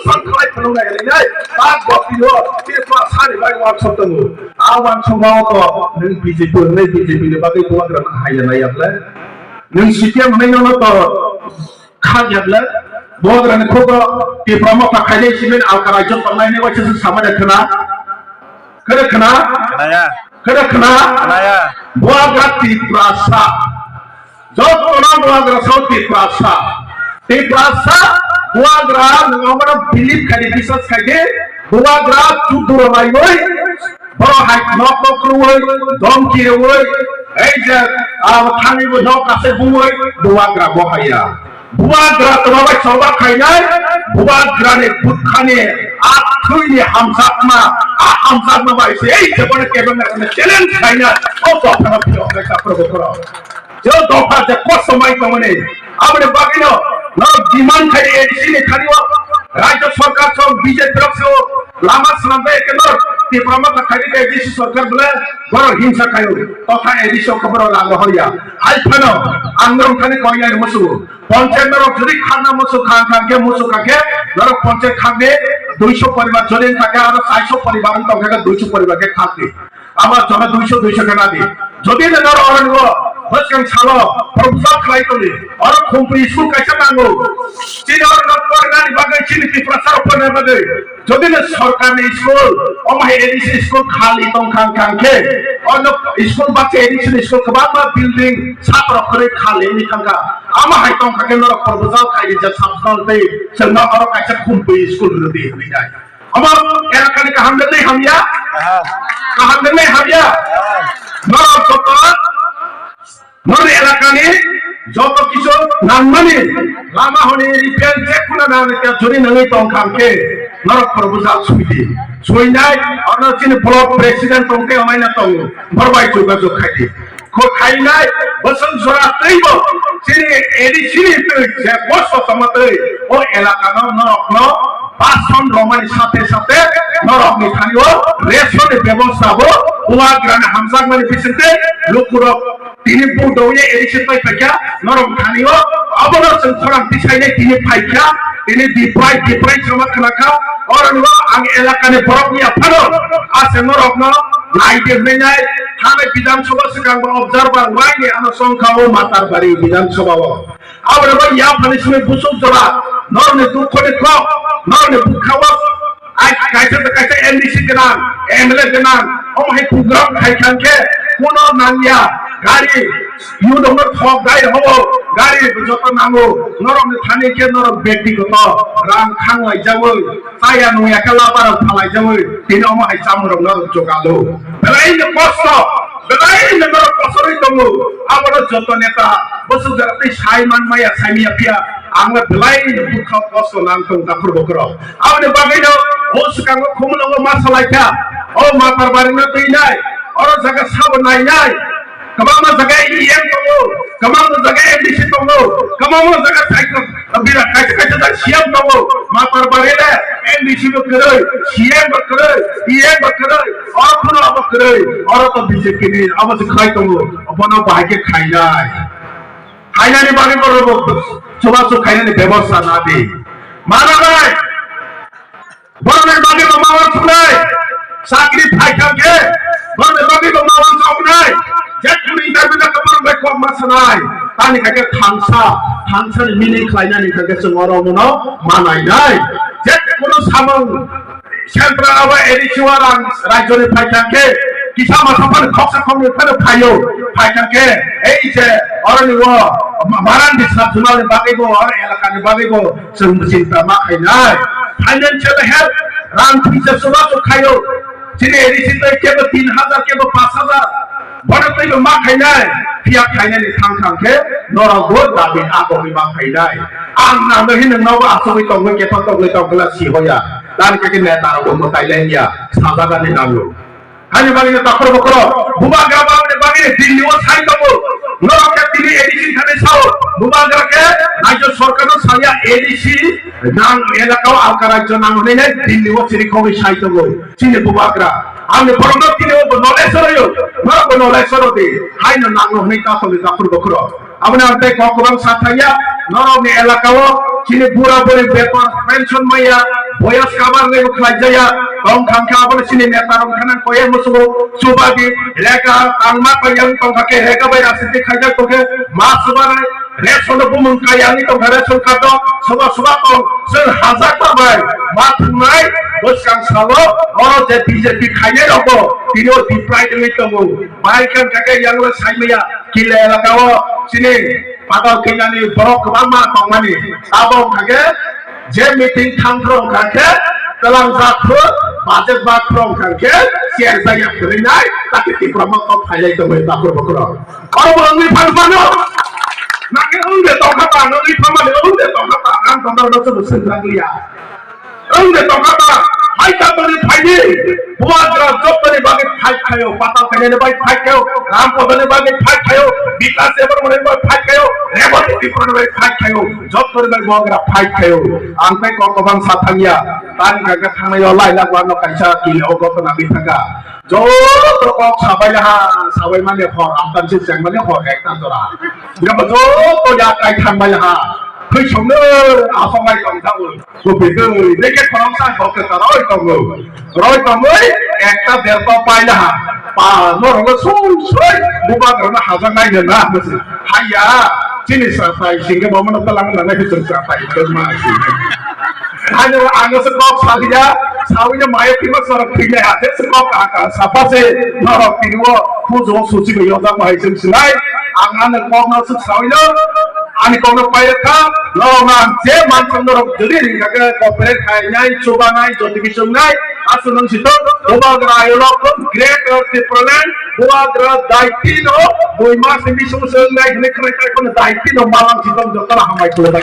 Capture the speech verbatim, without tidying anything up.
Songkhlai phunuknai hinwi nai, tak bokti o, Tripura sani bai wansok tongo. A wansok ma o to, nwng B J P, nwng B J P ni bagwi bubagra no haiya nai ya ble. Nwng C P M hinwi no to, kha ya ble. Bubagra ni khugo, Tripura motha khainai simi alka rajyo tongnai ni waisa se samani khna. Khna khna? Khna ya. Khna khna? Khna ya. Bubagra Tripura sa. Jotono bubagra sao Tiprasa. Tiprasa bubagra nwng omono believe khaidi, biswas khaidi, bubagra chudura laiwi, borok hai nok nok rwui, domki rwui, ei je, ah, thani bo nok ase bui, bubagra bo haiya. Bubagra toma bai choba khainai, bubagra ni bukhani, a thwini hamjakma, a hamjakma bai se, ei je bono kebengna challenge khainai, o dophano phiyok khaika probo khoro. Je dopha je kosto mai tongmani, aboni bagwino norok demand khai A D C ni thani o Rajya Sarkar song B J P rok se o lama swnamjak khe norok Tipra Motha khai A D C sarkar bole borok himsa khaio, totha A D C o khe borok lama horya. Hai phano ang norok thani koinai musu, ponchayat norok jodi khakna musu khang khang khe musu kha khe norok ponchayat khakni duiso poribar jodi wngkha khe aro chaiso poribar wng tong kha khe duiso poribar khe khakdi. Abo jono duiso duiso khe nadi. Jodi le norok oro nugo, bwskang salo proposal khlai tongdi. Oro Khumpui school kaisa nango. Chini oro nok porinani bagwi chini Tiprasa rok porina bagwi. Jodi le sorkarni school, omo hai A D C school khali tong khang khang khe, ono school baksa A D C ni school kwbangma building satrok kwrwi khali wngwi thang kha. Amo hai tong kha khe norok proposal khaidi je sub zonal tei chwngno oro kaisa Khumpui school rwdi hinwi nai. Omo elakani kaham de tei hamya? Kaham. Kaham de tei hamya? Kaham. Norok joto, norok elakani joto kisu nangmani lama hwnwi repair je khuna nang khe jodi nangwi tong khang khe norok proposal suidi. Suinai, ono chini block president tong khe omaina tongo, borok bai jogajog khaidi. Kho khainai bosong jora teibo chini A D C ni twi je kosto tongma twi o elaka no norok no bason romani sathe sathe norok ni thani o ration ni bebosta bo bubagra ni hamjakmani bisingtwi lukurok tini budo ye A D C pai paikha norok thani o abono chwng khorang tisainai tini phaikha tini diprai diprai sama khlakha oro no ang elaka ni borok ni aphano ase norok no nai de menai Thane Bidhan Sabha swkang bo observer waini ano songkha o Matarbari Bidhan Sabha o. Aboni bo yaphani simi busuk jora, norni dukho ni kok, norni bukha o, ai kaisa kaisa M D C gwnang, M L A gwnang, omo hai program khai thang khe kuno nangya, gari, yudongno thok gai hobo, gari joto nango, norokni thani khe norok bektigoto rang khang lai jago. Chaya nungya khe labarok phalaijawi, tini omo hai chamungrokno jogalo. Belai no kosto, belai no norok kosorwi tongo. Abono joto neta, bwswk jora tei sai man maya, sai maya phiya, ang no belai no bwkha kosto nang tong takhur bukhurok. Aboni bagwi no o swkango Khumulwngo ma salaikha, o Matarbari no twinai, oro jaga sabo nainai. Kwbangma jaga E M tongo, kwbangma jaga M D C tongo, kwbangma jaga cycle, bira kaisa kaisa jaga C M tongo. Matarbari le M D C bo kwrwi, C M bo kwrwi, E M bo kwrwi, oro phano abo kwrwi, oro to B J P ni abo se khai tongo, bono bahai khe khainai. Khainani bagwi borok bo chubachu khainani bebosta nadi. Mana bai? Borokni bagwi bo ma uansuknai, chakri phaikha khe, borokni bagwi bo ma uansuknai, je kunu interview da borok bai kok ma sanai, tani kha khe thansa, thansani meaning khlainani kha khe chwng oro mono ma nainai, je kunu samung central abo A D C o rang rajyoni phaikha khe, kisa masa phano khoksa khoknwi phano phaio, phaikha khe, ei je oroni o Marandi sub zonal ni bagwi bo, oro elaka ni bagwi bo, Chwng bwswng ta ma khainai. Financial help, rang thwisa chubachu khaio. Chini A D C tei kebo tin hajar, kebo panch hajar. Bono teibo ma khainai. Phiya khainani thang thang khe norok bo dabi agogwi ma khainai. Ang nangno hin nokno bo achugwi tongwi kepha tongwi tongkhe la si hoya. Tani khe neta rok bo mwtai lengya. Sajagani nango. Hani bagwi no takhro bokhro, bubagra bagwi bagwi Delhi o sai tongo. Norok khe tini A D C thani sao, bubagra khe rajyo sorkar no saya A D C nang elaka o alka rajyo nang hinwi Delhi o chini khogwi sai tongo. Chini bubagra. Ani borok no tini o no lesson yo, norok no lesson di. Hai no nang hinwi ta tongo takhro bokhro. Aboni ang tei kok kwbang sa thangya, norokni elaka o chini bura buri beton pension maya, Boyas kabar ngai bo khlai jaya. Tong khang kha abo chini neta rok thana koye musugo. Chuba di reka tangma koyang tong kha ke reka bai rasi di khaijak tong khe ma chuba nai. Ration no bumung kayang ni tong kha ration card do. Soba soba tong sir hajak ta bai. Ma thungnai bwskang salo oro je B J P khainai rok bo tini o deprive wngwi tongo. Bai khe wngkha khe yang le saimaya kile elaka o chini patal kainyani borok kwbangma tongmani. Abo wngkha khe je meeting thangphro wngkha khe twlang jak phro budget bak phro wngkha khe chair jaya kwrwinai tati Tipra mokol phailai tongwi bakhro bokhro. Oro bo wngwi phano phano nangkhe wngde tongkha ta, wngwi phamani wngde tongkha ta, ang tongkha no sobo swngjak liya. Wngde tongkha ta, hai tatoni phaidi, bubagra jotoni bagwi fight khayo, patal khainani bagwi fight khayo, ram podoni bagwi fight khayo, bikas debbarmani bagwi fight khayo, reboti tiprani bagwi fight khayo, jotoni bagwi bubagra fight khayo. Ang tei kok kwbang sa thangya, tani kaka thangnaio lailak wano kaisa kile o gotona bithaka. Joto kok sabai ha, sabai mani hor, aptan se cheng mani hor ekta jora. Gabo joto ya kai thang bai ha. Thui songno asong bai tong thago. Ko bidoi, deke khorang sa kok ta roi tongo. Roi tongoi, ekta derpa pai ha. Pa, no rongo sung soi, bubagra no hajak nai na. Haya, chini sa sai, singke bomo no talang na nai chini sa sai, ma sing. Ano ang se kok salia, sawi na mayo kima sorok thwi na ate se kok aka sapa se norok tini o pujo susi be yoda mai sing silai. Ang ano kok no suk sawi no, ani kok no pai kha, norok na je man song norok jodi ring kha ke cooperate khai nai, chuba nai, jodi bisung nai, asu nang sito, bubagra ayo lok great Tipraland, bubagra daiti no, bui mas ni bisung sung nai, hne khnai tai kono daiti no malang sito joto na hamai kulo bai.